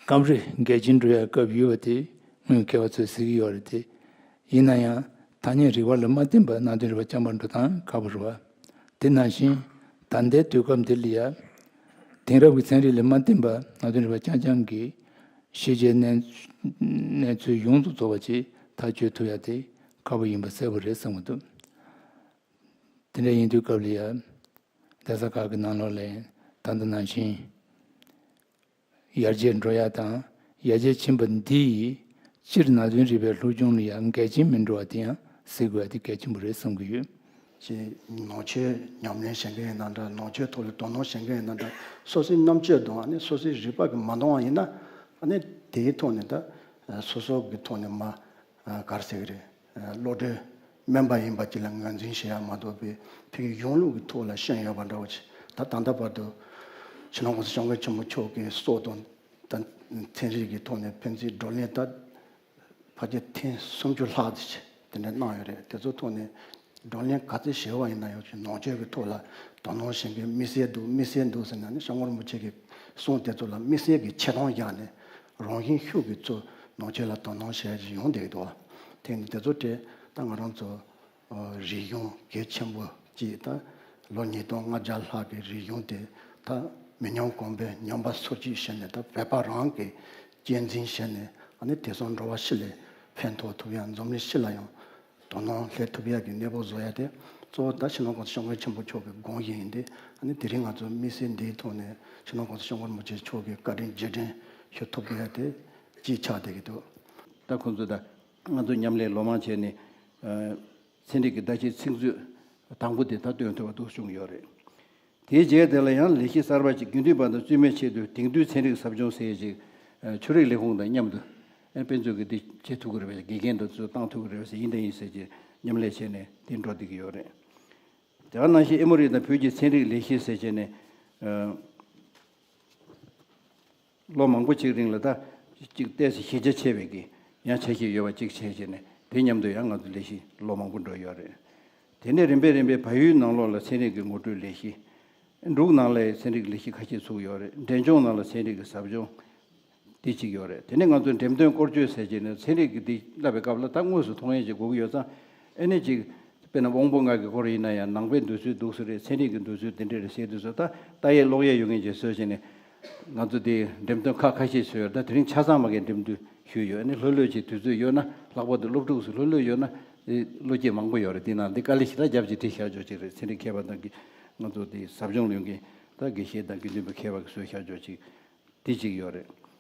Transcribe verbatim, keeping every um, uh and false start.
སྐབས་རེ་འགལ་རྐྱེན་འགྲོ་ཡ་སྐབས་ཡོད་པ་དེ་སྔོན་མཁས་པ་ཚོས་གཟིགས་ཀྱི་ཡོད་རེད་དེ། ཡིན་ན་ཡང་ཐ་སྙད་རིག་པ་ལ་མ་བརྟེན་པར་གནད་དོན་རིག་པ་རྐྱང་པར་འགྲོ་སྟངས་ཁག་པོ་རེད་བ། དེ་ནང་བཞིན་ད་ལྟའི་དུས་སྐབས་འདི་ལ་ཡ། དེང་རབས་ཀྱི་ཚན་རིག་ལ་མ་བརྟེན་པར་གནད་དོན་རིག་པ་རྐྱང་རྐྱང་གིས་ཤེས་བྱའི་གནས་གནས་ཚུལ་ཡོངས་སུ་རྫོགས་པ་ཅིག་ཐག་གཅོད་ཐུབ་ཡ་དེ་ཁག་པོ་ཡིན་པ་གསལ་པོ་རེད་བསམ་གྱི་འདུག་དེ་འདྲ་ཡིན་དུས་སྐབས་ལ་ཡ། གདན་ས་ཁག་གི་ནང་ལོགས་ལ་ད་ལྟ་ནང་བཞིན་ཡར་རྒྱས་འགྲོ་ཡ་དང་ཡར་རྒྱས་ཕྱིན་པ་འདི་ཡིས་སྤྱིར་གནད་དོན་རིག་པའི་སློབ་སྦྱོང་ལ་ཡང་འགལ་རྐྱེན་མི་འགྲོ་བ་དེ་ཡང་གཟིགས་དགོས་ཡ་དེ་གལ་ཆེན་པོ་རེད་བསམ་གྱི་ཡོད། ཅེས་ནང་ཆོས་ཉམས་ལེན་བྱེད་མཁན་ཡིན་ན་འདྲ། ནང་ཆོས་ཐོག་ལ་དོ་སྣང་བྱེད་མཁན་ཡིན་ན་འདྲ། སོ་སོའི་རྣམ་དཔྱོད་དང་ཨ་ནི་སོ་སོའི་རིག་པ་གིས་མ་འདང་བ་ཡིན་ན་ཨ་ནི་དེའི་ཐོག་ནས་ད་སོ་སོ་གི་ཐོག་ནས་མ་ག་རེ་ཟེར་གི་རེད། བློ་གྲོས་དམན་པ་ཡིན་པ་ཅིག་ལ་ངོས་འཛིན་བྱེད་ཡ་མ་གཏོགས་པའི་ཕ་གི་གཞུང་ལུགས་ཀྱི་ཐོག་ལ་ཤེས་ཡོད་པ་འདྲ་བོ་ཅིག་ད་ད་ལྟ་བར་དུ་སྤྱི་ནོར་༸གོང་ས་༸སྐྱབས་མགོན་ཆེན་པོ་མཆོག་གི་སྲོག་དང་ད་ཚན་རིག་གི་ཐོག་ནས་ཕན་ཚུན་བགྲོ་གླེང་ད་ཕལ་ཆེར་ཐེངས་སུམ་ཅུ་ལྷག་ཙམ་ཅིག་དེ་འདྲ་གནང་ཡོད་རེད། དེ་ཚོ་ཐོག་ནས་བགྲོ་གླེང་ག་ཚོད་བྱས་པ་ཡིན་ན་ཡང་ཅིག་ནང་ཆོས་ཀྱི་ཐོག་ལ་དོ་སྣང་བྱེད་མཁན་དམིགས་བསལ་འདུག་དམིགས་བསལ་འདུག་ཟེར་ན་ནི་སྐྱབས་མགོན་རིན་པོ་ཆེ་གི་གསུང་དེ་ཚོ་ལ་དམིགས་བསལ་གྱི་ཆེ་མཐོང་བཞག་ནས་རང་བཞིན་ཤུགས་ཀྱིས་ཚུར་ནང་ཆོས་ལ་དོ་སྣང་བྱེད་ཡ་ཅིག་ཡོང་བསྡད་ཀྱི་འདུག་བ། དེ་ནི་དེ་ཚོ་དེ་ད་ང་རང་ཚོ་རིག་གཞུང་གལ་ཆེན་པོ་ཅིག་ད་ལོ་ཉིས་སྟོང་ལྔ་བརྒྱ་ལྷག་གི་རིག་གཞུང་དེ་ད་མི་ཉམས་གོང་འཕེལ་ཉམས་པ་སོར་ཆུད་བྱས་ནས་ད་བོད་པ་རང་གིས་གཅེས་འཛིན་བྱས་ནས་ཨ་ནི་དེང་སང་འགྲོ་བ་སྤྱི་ལ་ཕན་ཐོགས་ཐུབ་ཡ། འཛམ་གླིང་སྤྱི་ལ་ཡང་དོ་སྣང་སླེབས་ཐུབ་ཡ་གི་གནས་བབ་བཟོ་ཡ་དེ་གཙོ་བོ་ད་སྤྱི་ནོར་༸གོང་ས་༸སྐྱབས་མགོན་ཆེན་པོ་མཆོག་གི་དགོངས་གཞི་ཡིན་ཏེ། ཨ་ནི་དེ་རིང་ང་ཚོ་དམིགས་བསལ་འདིའི་ཐོག་ནས་སྤྱི་ནོར་༸གོང་ས་༸སྐྱབས་མགོན་རིན་པོ་ཆེ་མཆོག་གི་བཀའ་དྲིན་རྗེས་དྲན་ཞུ་ཐུབ་ཡ་དེ་གཅིག་ཆགས་བསྡད་ཀྱི་འདུག་ད་ཁོང་ཚོ་ད་ང་ཚོ་མཉམ་ལས་ལོ་མང་བྱས་ནས་ཚན་རིག་གི་བརྡ་ཆད་ཚིག་མཛོད་དང་པོ་དེ་ད་བཏོན་ཐུབ་པ་འདུག་བྱུང་ཡོད་རེད། དེའི་རྗེས་དེ་ལ་ཡང་ལས་གཞི་གསར་པ་ཅིག་དགེ་འདུན་པ་དང་བཙུན་མའི་ཆེད་དུ་དེང་དུས་ཚན་རིག་ཟབ་སྦྱོང་ཟེར་ཅིག་ཆོས་རིག་ལས་ཁུངས་དང་མཉམ་དུ་དཔེ་མཛོད་ཀྱི་འདི་བྱེད་ཐུབ་ཀྱི་རེད་པས། དགེ་རྒན་དང་ཚུར་བཏང་ཐུབ་ཀྱི་རེད་པས་ཟེར། ཡིན་དང་ཡིན་ཟེར་གྱི་མཉམ་ལས་བྱས་ནས་དེ་འགྲོ་བསྡད་ཀྱི་ཡོད་རེད། དེ་ག་ནང་བཞིན་ཨེ་མོ་རི་དང་བོད་ཀྱི་ཚན་རིག་ལས་གཞི་ཟེར་བྱས་ནས་ལོ་མང་པོ་ཅིག་རིང་ལ་ད་ཅིག་ཏོག་ཙམ་གཞི་རྒྱ་ཆེ་བའི་གི་ཡང་འཆར་གཞི་ཡོད་པ་ཅིག་བྱས་བྱས་ནས་དེ་མཉམ་དུ་ཡང་ང་ཚོ་ལས་གཞི་ལོ་མང་པོ་འགྲོ་ཡོད་རེད། དེ་ནས་རིམ་པས་རིམ་པས་བལ་ཡུལ་ནང་ལོགས་ལ་ཚན་རིག་གི་ངོ་སྤྲོད་ལས་གཞི། འབྲུག་ནང་ལ་ཚན་རིག་ལས་གཞི་ཁ་ཤས་ཚུགས་ཡོད་རེད། འབྲས་ལྗོངས་ནང་ལ་ཚན་རིག་གི་ཟབ་སྦྱོང་དེ་གཅིག་ཡོད་རེད། དེ་ནས་ང་ཚོ་འགྲེམས་སྟོན་སྐོར་སྐྱོད་ཟེར་བྱས་ནས་ཚན་རིག་གི་འདི་བསླབ་པའི་སྐབས་ལ་ད་དངོས་སུ་མཐོང་ཡས་ཅིག་དགོས་ཀྱི་ཡོད་ཙང་། ཨེ་ནས་ཅིག་དཔེར་ན་དབང་པོ་ལྔ་གི་སྐོར་ཡིན་ན་ཡང་ནང་པའི་འདོད་ཚུལ་འདུག་ས་རེད། ཚན་རིག་གི་འདོད་ཚུལ་དེ་འདྲ་རེད་ཟེར་དུས་ཚོད་ད་ལྟ་ཡས་ཀློག་ཡས་ཡོད་མཁན་ཅིག་བཟོས་བྱས་ནས་ང་ཚོ་དེ་འགྲེམས་སྟོན་ཁག་ཁ་ཤས་བཟོས་ཡོད་རེད། ད་དེ་རིང་ཆ་ཚང་མ་གི་འགྲེམས་སྟོན་ཞུས་ཡོད། ཨེ་ནས་ལྷོད་ལྷོད་ཅིག་དུས་ཚོད་ཡོད་ན། ལྷག་པར་དུ་སློབ་ཕྲུག་ཚོ་ལྷོད་ལྷོད་ཡོད་ན་བློ་སྐྱེད་མང་པོ་ཡོད་རེད། དེ་ནང་འདི་དཀའ་ལས་ཞེ་དྲག་རྒྱབ་ཅིག་བྲིས་བཞག་ཆོག་ཅིག་རེད། ཚན་རིག་མཁས་པ་དང་གི་ང་ཚོ་དེ་ཟབ་སྦྱོང་ལ་ཡོང་མཁན་ད་དགེ་བཤེས་དང་དགེ་འདུན་པ་མཁས་པ་གི་བཟོས་བཞག་ཆོག་ཅིག་དེ་གཅིག་ཡོད་རེད།